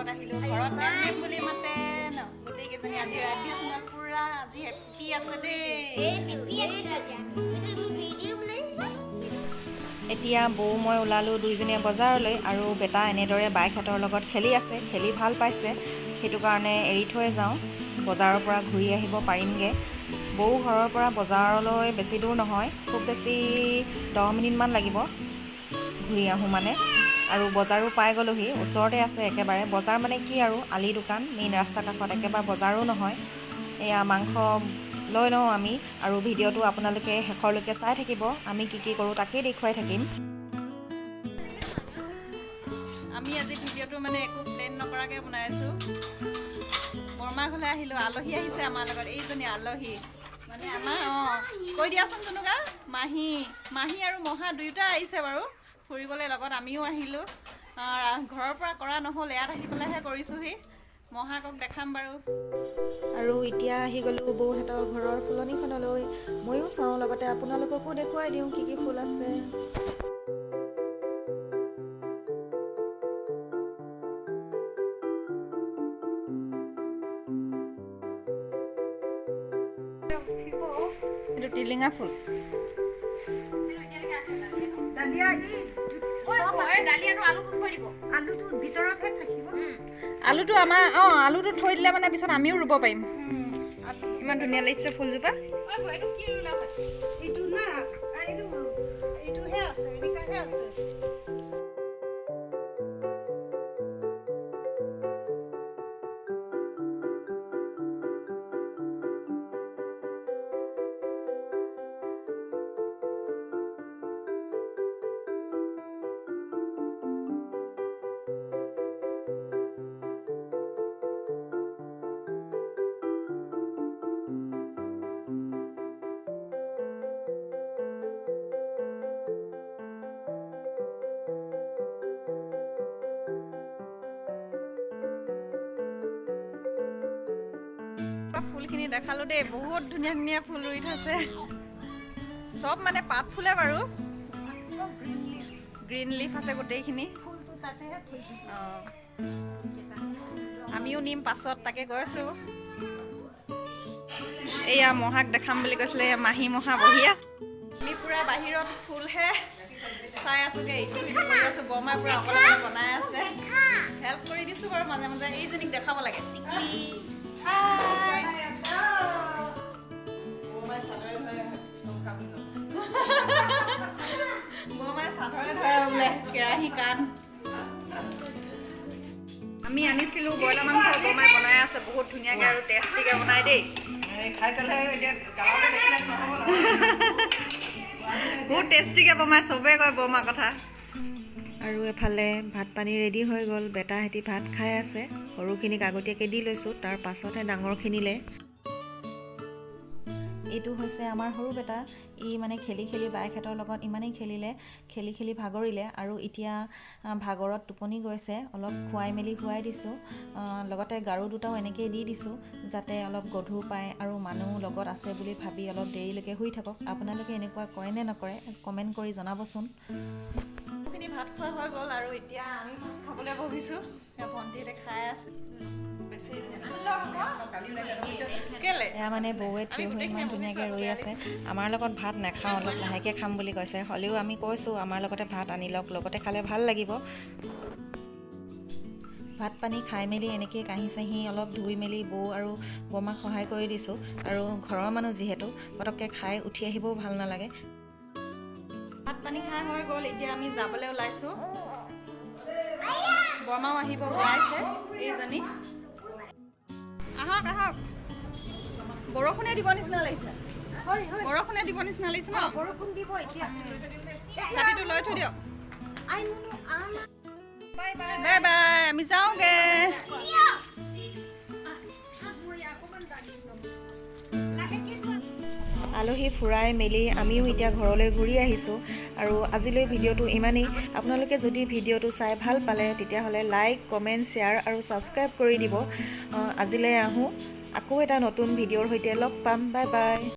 ঘৰত আহিলোঁ। ঘৰত নেম নেম বুলি মাতে ন গোটেইকেইজনী। আজি ৰাভ্যা সোণোৱাল পুৰা আজি হেপ্পী আছে দেই। এতিয়া বৌ মই ওলালোঁ দুইজনীয়ে বজাৰলৈ আৰু বেটা এনেদৰে বায়েকহঁতৰ লগত খেলি আছে। খেলি ভাল পাইছে, সেইটো কাৰণে এৰি থৈ যাওঁ। বজাৰৰ পৰা ঘূৰি আহিব পাৰিমগৈ। বৌ ঘৰৰ পৰা বজাৰলৈ বেছি দূৰ নহয়, খুব বেছি 10 মিনিটমান লাগিব ঘূৰি আহোঁ মানে। আৰু বজাৰো পাই গ'লোহি, ওচৰতে আছে একেবাৰে। বজাৰ মানে কি আৰু, আলি দোকান, মেইন ৰাস্তা কাষত, একেবাৰে বজাৰো নহয়। এয়া মাংস লৈ লওঁ আমি আৰু ভিডিঅ'টো আপোনালোকে শেষৰলৈকে চাই থাকিব। আমি কি কি কৰোঁ তাকেই দেখুৱাই থাকিম। আমি আজি ভিডিঅ'টো মানে একো প্লেন নকৰাকৈ বনাইছোঁ। বৰমা ঘৰলৈ আহিলোঁ, আলহী আহিছে আমাৰ লগত। এইজনী আলহী মানে আমাৰ, অঁ, কৈ দিয়াচোন জুনুকা। মাহী, মাহী আৰু মহা দুয়োটা আহিছে বাৰু ফুৰিবলৈ লগত। আমিও আহিলোঁ। ঘৰৰ পৰা কৰা নহ'ল, ইয়াত আহি পেলাইহে কৰিছোঁহি। মহাকক দেখাম বাৰু। আৰু এতিয়া আহি গ'লোঁ বৌহঁতৰ ঘৰৰ ফুলনিখনলৈ। ময়ো চাওঁ, লগতে আপোনালোককো দেখুৱাই দিওঁ কি কি ফুল আছে। এইটো টিলিঙা ফুল। ডালিয়া। আলুটো ভিতৰতহে থাকিব। আলুটো আমাৰ, অঁ, আলুটো থৈ দিলে মানে পিছত আমিও ৰুব পাৰিম। ইমান ধুনীয়া লাগিছে ফুলজোপা। এইটো না, এইটোহে আছে, এনেকুৱাহে আছে। ফুলখিনি দেখালোঁ দেই। বহুত ধুনীয়া ধুনীয়া ফুল ৰুই থৈছে। চব মানে পাত ফুলে বাৰু, গ্ৰীণ লিফ আছে গোটেইখিনি। ফুলটো তাতেহে থৈ দিম। অঁ, আমিও নিম পাছত, তাকে কৈছোঁ। এয়া মহাক দেখাম বুলি কৈছিলে। এয়া মাহী মহা বহি আছে। আমি পূৰা বাহিৰত ফুলহে চাই আছোগৈ, ইটো সিটো কৰি আছোঁ। বৰমাই পূৰা অকলে অকলে বনাই আছে, হেল্প কৰি দিছোঁ বাৰু মাজে মাজে। এইজনীক দেখাব লাগে, টিকলি, হাই। বৌমাই চাদৰে ধৰে চৌকা। বৌমাই চাদৰে ধৰে বোলে কেৰাহী কাণ। আমি আনিছিলোঁ ব্ৰইলাৰ মাংস, বৰমাই বনাই আছে বহুত ধুনীয়াকৈ আৰু টেষ্টিকৈ বনাই দেই। খাই চালে এতিয়া গাঁৱতে দেখিলে নহ'ব নহয়। বহুত টেষ্টিকৈ বনাই, চবেই কয় বৰমাৰ কথা। আৰু এফালে ভাত পানী ৰেডি হৈ গ'ল। বেটাহেঁতি ভাত খাই আছে। সৰুখিনিক আগতীয়াকৈ দি লৈছোঁ, তাৰ পাছতহে ডাঙৰখিনিলে। এইটো হৈছে আমাৰ সৰু বেটা। ই মানে খেলি খেলি বায়েকহঁতৰ লগত ইমানেই খেলিলে, খেলি খেলি ভাগৰিলে আৰু এতিয়া ভাগৰত টোপনি গৈছে। অলপ খুৱাই মেলি শুৱাই দিছোঁ। লগতে গাৰু দুটাও এনেকেই দি দিছোঁ, যাতে অলপ গধুৰ পায় আৰু মানুহ লগত আছে বুলি ভাবি অলপ দেৰিলৈকে শুই থাকক। আপোনালোকে এনেকুৱা কৰে নে নকৰে, কমেণ্ট কৰি জনাবচোন। খিনি ভাত খোৱা হৈ গ'ল আৰু এতিয়া আমি ভাত খাবলৈ বহিছোঁ। ভণ্টিহঁতে খাই আছে। বেছি কেলে? এয়া মানে বৌৱে থিয় হৈ ইমান ধুনীয়াকৈ ৰৈ আছে। আমাৰ লগত ভাত নাখাওঁ, অলপ লাহেকৈ খাম বুলি কৈছে। হ'লেও আমি কৈছোঁ আমাৰ লগতে ভাত আনি লওক, লগতে খালে ভাল লাগিব। ভাত পানী খাই মেলি এনেকৈ কাঁহী চাহী অলপ ধুই মেলি বৌ আৰু বৰমাক সহায় কৰি দিছোঁ। আৰু ঘৰৰ মানুহ যিহেতু, পটককৈ খাই উঠি আহিবও ভাল নালাগে। ভাত পানী খাই হৈ গ'ল, এতিয়া আমি যাবলৈ ওলাইছোঁ। বৰমাও আহিব ওলাইছে এইজনী। আহক আহক। বৰষুণে দিব নিচিনা লাগিছে, বৰষুণে দিব নিচিনা লাগিছে ন? বৰষুণ দিব এতিয়া। ছাতিটো লৈ থৈ দিয়ক। আই মুনু, আনা। বাই বাই, আমি যাওঁগে। মই অকণমান দাঙি ল'ম। লাহেকে যোৱা। আলহী ফুৰাই মেলি আমিও এতিয়া ঘৰলৈ ঘূৰি আহিছোঁ। আৰু আজিলৈ ভিডিঅ'টো ইমানেই। আপোনালোকে যদি ভিডিঅ'টো চাই ভাল পালে, তেতিয়াহ'লে লাইক, কমেণ্ট, শ্বেয়াৰ আৰু ছাবস্ক্ৰাইব কৰি দিব। আজিলৈ আহোঁ, আকৌ এটা নতুন ভিডিঅ'ৰ সৈতে লগ পাম। Bye bye.